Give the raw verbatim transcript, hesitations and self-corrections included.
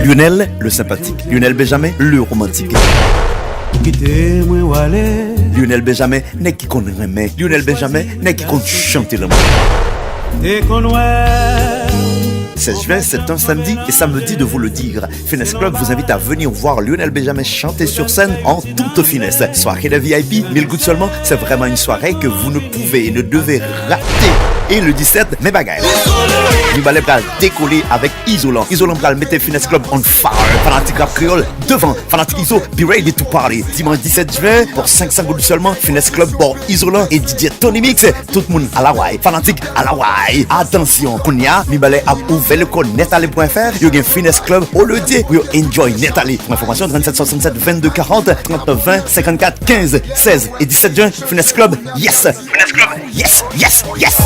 Lionel, le sympathique. Lionel Benjamin, le romantique. Kite mwen wale. Lionel Benjamin, nèg ki konn renmen. Lionel Benjamin, nèg ki konn chante lanmou. Te konn wè. Seize juin, c'est un samedi et ça me dit de vous le dire. Finesse Club vous invite à venir voir Lionel Benjamin chanter sur scène en toute finesse. Soirée de V I P, mille gouttes seulement, c'est vraiment une soirée que vous ne pouvez et ne devez rater. Et le dix-sept, men bagay. Mibalè pral dekole avèk Izolan. Izolan pral mete Finesse Club on fire. Fanatik rap kreyòl devan. Fanatik Izo, be ready to party. Dimanche dix-sept juin, pour cinq cents gourdes seulement, Finesse Club pour Izolan et D J Tony Mix. Tout moun à la way. Fanatik à la way. Attention, kounye a, Mibalè ap ouvè le code netalé point F R. Yo gen Finesse Club au lieu de pou yo enjoy Netalé. Pour information, trente-sept soixante-sept vingt-deux quarante, trente-neuf vingt cinquante-quatre quinze seize et dix-sept juin, Finesse Club, yes. Finesse Club, yes, yes, yes.